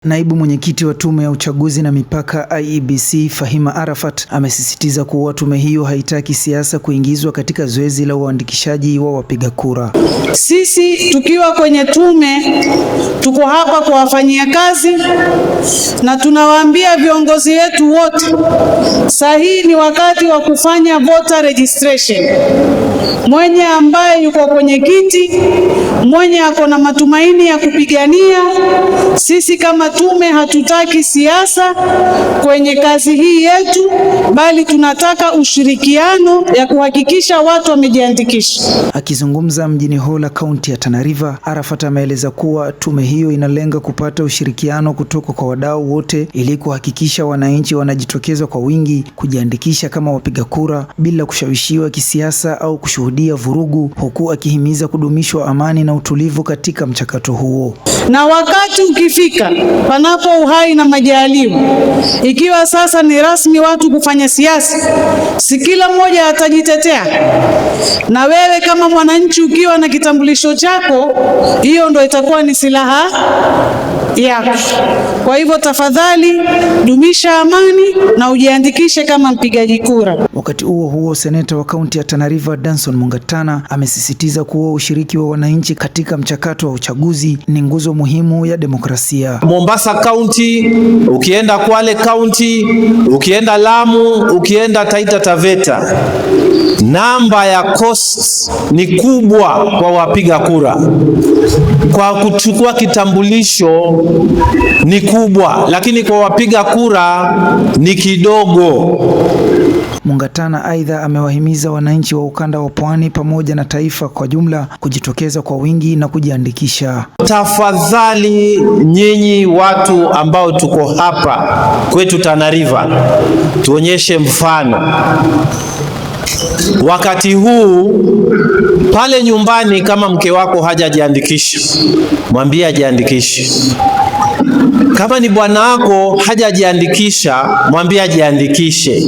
Naibu mwenyekiti wa Tume ya Uchaguzi na Mipaka IEBC Fahima Arafat amesisitiza kuwa tume hiyo haitaki siasa kuingizwa katika zoezi la uandikishaji wa wapiga kura. Sisi tukiwa kwenye tume tuko hapa kuwafanyia kazi na tunawaambia viongozi wetu wote, saa hii ni wakati wa kufanya voter registration. Mwenye ambaye yuko kwenye kiti, mwenye ako na matumaini ya kupigania, sisi kama tume hatutaki siasa kwenye kazi hii yetu, bali tunataka ushirikiano ya kuhakikisha watu wamejiandikisha. Akizungumza mjini Hola, kaunti ya Tana River, Arafat ameeleza kuwa tume hiyo inalenga kupata ushirikiano kutoka kwa wadau wote ili kuhakikisha wananchi wanajitokeza kwa wingi kujiandikisha kama wapiga kura bila kushawishiwa kisiasa au kushuhudia vurugu, huku akihimiza kudumishwa amani na utulivu katika mchakato huo. Na wakati ukifika, panapo uhai na majaliwa, ikiwa sasa ni rasmi watu kufanya siasa, si kila mmoja atajitetea? Na wewe kama mwananchi ukiwa na kitambulisho chako, hiyo ndo itakuwa ni silaha yako. Kwa hivyo tafadhali dumisha amani na ujiandikishe kama mpigaji kura. Wakati huo huo, seneta wa kaunti ya Tana River Danson Mungatana amesisitiza kuwa ushiriki wa wananchi katika mchakato wa uchaguzi ni nguzo muhimu ya demokrasia. Mombasa County, ukienda Kwale County, ukienda Lamu, ukienda Taita Taveta, namba ya costs ni kubwa kwa wapiga kura. Kwa kuchukua kitambulisho ni kubwa, lakini kwa wapiga kura ni kidogo. Mungatana aidha amewahimiza wananchi wa ukanda wa Pwani pamoja na taifa kwa jumla kujitokeza kwa wingi na kujiandikisha. Tafadhali nyinyi watu ambao tuko hapa kwetu Tana River, tuonyeshe mfano. Wakati huu pale nyumbani, kama mke wako hajajiandikisha, mwambie ajiandikishe. Kama ni bwana wako hajajiandikisha, mwambie ajiandikishe.